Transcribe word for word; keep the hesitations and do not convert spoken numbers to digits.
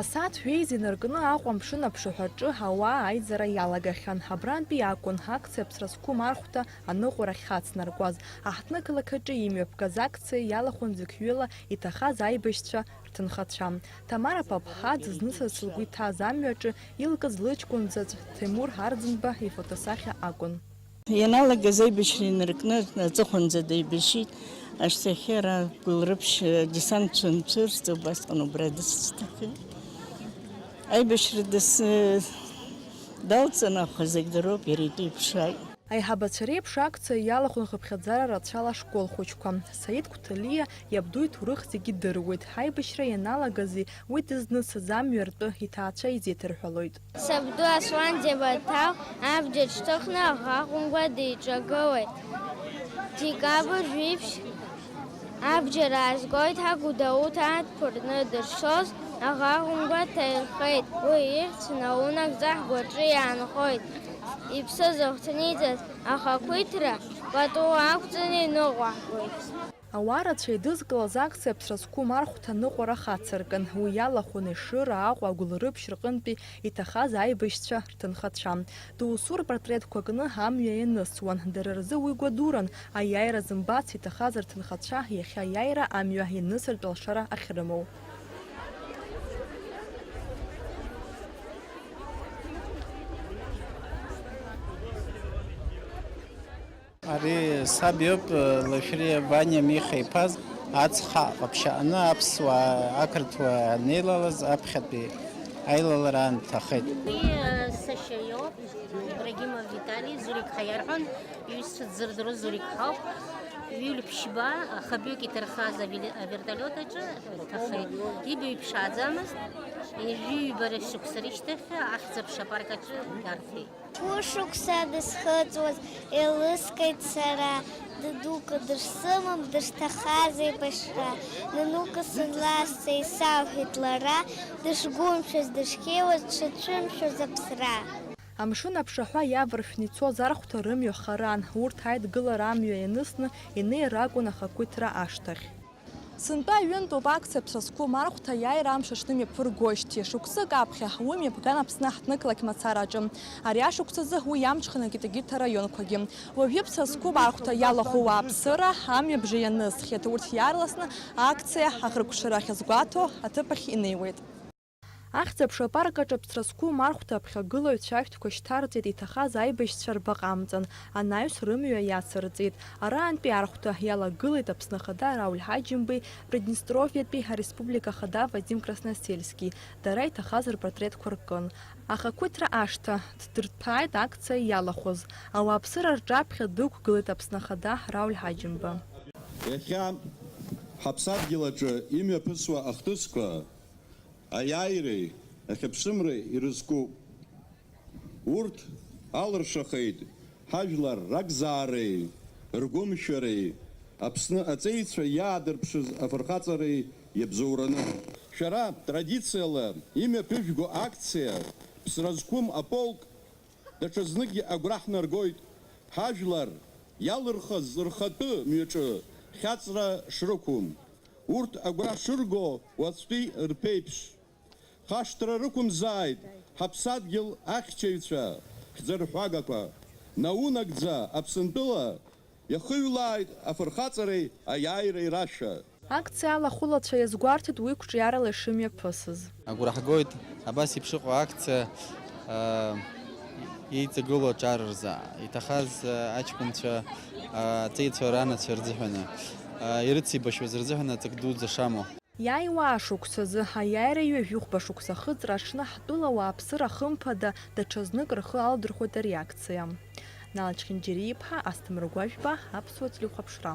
Асааҭ жәеиза инаркны Аҟәа амшын аԥшаҳәаҿы ауаа аизара иалагахьан. Абрантәи акәын акциа Аԥсра зқәым архәҭа аныҟәара ахьхацнаркуаз. Аҳҭнықалақь аҿы имҩаԥгаз акциа иалахәын зықьҩыла иҭахаз аибашьцәа рҭынхацәа. Тамара Ԥаԥҳа дызнысыз лгәы иҭаз амҩаҿы илкыз лыҷкәын заҵә Ҭемур Арӡынба ифотосахьа акәын. Ианалагаз аибашьра инаркны аҵыхәанӡа деибашьит. Ашьҭахь иара Гәылрыԥшь адесантцәа анцәырҵ, убасҟан убра дысҭахын. Аибашьра дас-, далҵын, аха зегь дыроуп, иара итәы иԥшааит. Аиҳабацәа реиԥш акциа иалахәын хыԥхьаӡара рацәала ашкол хәыҷқәа. Саид Қәҭалиа иабду иҭоурых зегьы идыруеит. Аибашьра ианалагази уи дызнысыз амҩа ртәы иҭаацәа изеиҭарҳәалоит. Сабду Аслан Џьабаҭал абџьар шьҭыхны аӷа хәымга диҿагылеит. Декабрь жәиԥшь абџьар аазгоит ҳәа Гәдоуҭа аҭәқәа рҟны дышцоз, аӷа хәымга дҭаирхеит. Уи ихьӡ наунагӡа ҳгәаҿы иаанхоит. Иԥсы зыхҭниҵаз ахақәиҭра пату ақәҵаны иныҟәаҳгоит. Ауаа рацәа еидызкылаз акциа Аԥсра зқәым архәҭа аныҟәара хацыркын. Уи иалахәын Ешыра, Аҟәа, Гәылрыԥшь рҟынтәи иҭахаз аибашьцәа рҭынхацәа. Доусы рпортретқәа кны амҩа ианысуан. Дара рзы уи гәадуран, аиааира зымбац иҭахаз рҭынхацәа иахьа аиааира амҩа ианысыртә алшара ахьрымоу. Ари саб иоуп, Лашәриа Ваниа Миха иԥа, ацха ҟаԥшь аҟны аԥсуаа ақырҭуа анеилалаз аԥхьатәи аилалара аамҭахеит. Уи, э, сашьа иоуп, Ибрагимов Витали, Зурик ҳәа иарҳәон, иҩызцәа дзырдыруа Зурик ҳауп. Ҩылԥшьба, хабҩык иҭархаз авели-, авертолиот аҿы дҭахеит. Ибаҩ ԥшааӡамызт, ҩажәи ҩба шықәса рышьҭахь ахьӡ-аԥша апарк аҿы дарҭеит. Хәышықәса дысхыҵуаз еилыскааит сара, дадук дышсымам, дышҭахаз еибашьра. Нанука сынласҵа исалҳәеит лара, дышгәымшәаз, дышхьеиуаз, дшацәымшәоз аԥсра. Амшын аԥшаҳәа иаваршәны ицоз архәҭа рымҩа харан, урҭ аидгылара амҩа ианысны инеир акәын ахақәиҭра ашҭахь. Сынтәа ҩынтәоуп акциа Аԥсра зқәым архәҭа аиааира амш аҽны имҩаԥыргоижьҭеи. Шықәсык аԥхьа уи мҩаԥган Аԥсны аҳҭнықалақь мацара аҿы. Ари ашықәсазы уи иамҽханакит егьырҭ араионқәагьы. Уажә Аԥсра зқәым архәҭа иалахәу ауааԥсыра амҩа абжа ианысхьеит. Урҭ иаарласны акциа ахыркәшара ахьазгәаҭо аҭыԥ ахь инеиуеит. Ахьӡ-аԥша апарк аҿы Аԥсра зқәым архәҭа аԥхьагылаҩцәа ашәҭқәа шьҭарҵеит, иҭахаз аибашьцәа рбаҟа амҵан, анаҩс рымҩа иацырҵеит. Араантәи архәҭа иалагылеит Аԥсны Ахада Рауль Ҳаџьымбеи Приднестровиатәи ареспублика Ахада Вадим Красносельски. Дара иҭахаз рпортретқәа ркын. Ахақәиҭра ашҭа ддырҭәааит акциа иалахәыз. Ауааԥсыра рҿаԥхьа дықәгылеит Аԥсны Ахада Рауль Ҳаџьымба. Иахьа ҳаԥсадгьыл аҿы имҩаԥысуа ахҭысқәа аиааиреи ахьыԥшымреи ирызкуп. Урҭ алыршахеит ҳажәлар ракзаареи ргәымшәареи, Аԥсны аҵеицәа иаадырԥшыз афырхаҵареи иабзоураны. Шәара традициала имҩаԥыжәго акциа Ԥсра зқәым аполк даҽазныкгьы агәра ҳнаргоит, ҳажәлар иалырхыз рхатәы мҩаҿы хьаҵра шрықәым. Урҭ агәра шырго уаҵәтәи рԥеиԥш. Хашҭра рықәымзааит ҳаԥсадгьыл ахьчаҩцәа хьӡырҳәагақәа. Наунагӡа Аԥсынтәыла иахыҩлааит афырхаҵареи аиааиреи рашәа. Акциа алахәылацәа иазгәарҭеит уи қәҿиарала ишымҩаԥысыз. Агәра ҳгоит абас еиԥш ыҟоу акциа, аа, еиҵагылоу аҿар рзы, иҭахаз, аа, аҷкәынцәа, аа, аҵеицәа ранацәа рзыҳәаны, аа, ирыцеибашьуаз рзыҳәаны аҵак дуӡӡа шамоу. Иааиуа ашықәсазы, аиааира ҩажәихәба шықәса ахыҵра аҽны ҳтәыла ауааԥсыра хымԥада даҽазнык рхы алдырхәоит ари акциа. Нал Чхинџьариа-иԥҳа, Асҭамыр Гәажәба, Аԥсуа телехәаԥшра.